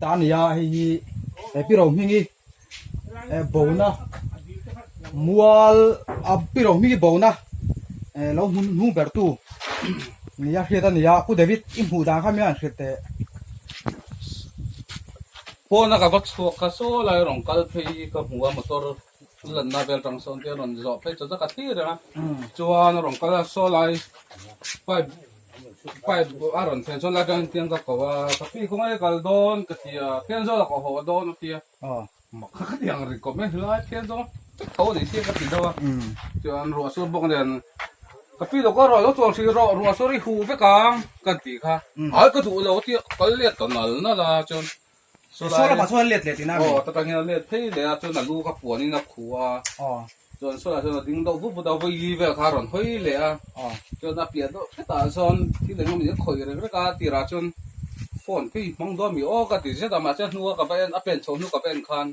Ta a ni a, hei hi he pi Rohmingi bona mual a pi Rohmingi bona lo hmun hnung ber tu ni a hriat a ni a, Pu David i hmuh dan kha mi an hriat teh. Pawn a ka va chhuak kha saw lai rawn kal phei ka hmu a motor lanna vel tang sawn te a rawn zawh phei chaw chaw ka thlir reng a chuan a rawn kal a saw lai pipe pipe a rawn thlen chuan lai atangin tiang ka ko a ka pi khawnge kal dawn ka ti a thian zawk a ka haw dawn a tia mak kha ka ti ang ri kawp mai helai thian zawng vek tho a ni sia ka ti deuh a chuan ruah sur bawk nen ka pi lo ka rawh lo chuang hrih rawh ruah sur i huh vek ang ka ti kha ai ka duh lo a tia kal let ta nal nal a chuan Saw lamah chuan a let leh tihna a mi? Aw, ta tangin a let phei leh a, chuan a lu kha puanin a khuh a. Aw. Chuan saw lah chuan a ding deuh vut vut a, vawi li vel kha a rawn hawi leh a. Aw. Chuan a piah deuh hretah chuan thil eng emaw a khawih rek rek a, tirah chuan phone phei hmang dawn mi aw ka ti zet a, mahse hnua ka va en, a pen chho hnu ka va en khan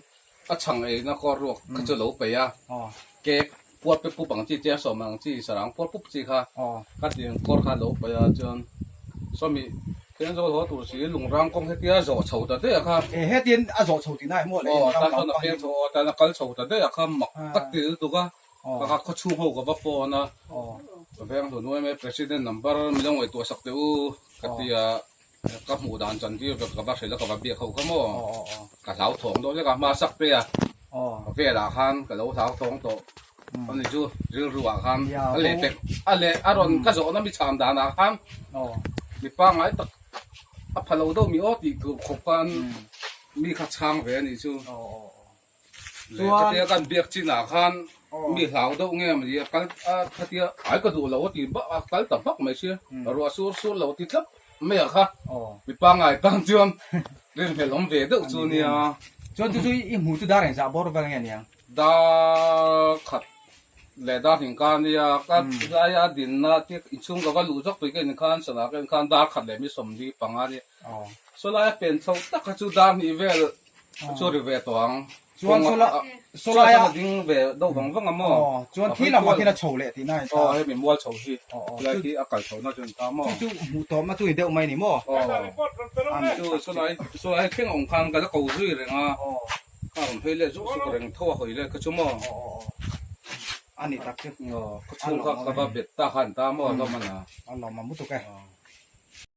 a chhang eina kawr ruak kha chu a lo peih a. Aw. Cake puar pe pup ang chi che a sawm ang chi sarang puar pup chi kha ka ti ang kawr kha lo paih a chuan sawmi khian zawl haw tur si lungrang kawng hetia zawh chho ta daih a kha e hetian a zawh chho tihna emaw leh aw tan chuan a peng chho aw tan a kal chho ta daih a kha mak tak ti lutuk a ka kha khawchhung ho ka va phone a ka veng hlun uaim e president number min lo ngaihtuah sak teh u ka ti a ka hmuh dan chan tir vek ka va hrilh a ka va biak ho kha maw ka hlauthawng deuh hlek a hma sak pe a velah khan ka lo hlauthawng tawh ani chu rilru ah khan a leh pek a leh a rawn ka zawhna mi chhan dan ah khan mi pangngai tak a pha lo deuh mi aw tih tur khawp khan mi kha chhang ve anih chu. Leh khatia kan biak chinah khan mi hlau deuh nge mawni a kal a khatia ai ka duh lo a ti bak a kal ta bak mai sia ruah sur sur lo ti tlat mai a kha mi pangngai tan chuan rinhlelh awm ve deuh chu nia. Chuan chu chu i hmuh chu dar engzah bawr vel nge niang? Dar khat leh dar hling ka nia ka laia dinna te inchhung ka va luh zawk tui ka in khan sana ka en khan dar khat leh mi sawmli panga nia saw laia pen chho tak kha chu dar hnih vel Chu ri ve tawh ang. Chuan saw la saw lai a ding ve deuh vang vang a maw? Aw chuan khi lamah khian a chho leh tihna a ni ta. Aw hemi mual chho hi helai hi a kal chhohna chu a ni ta maw? Chu chu hmuh tawpna chu ni deuh mai a ni maw? Aw chu saw lai saw lai thleng awm khan ka la ko zui reng a ka rawn hawi leh zuk zuk reng tho a hawi leh kha chu maw? Aw a ni tak chu. Aw ka chhung kha ka va bet ta kha a ni ta maw hlawm a na. A lawm a mutuk e.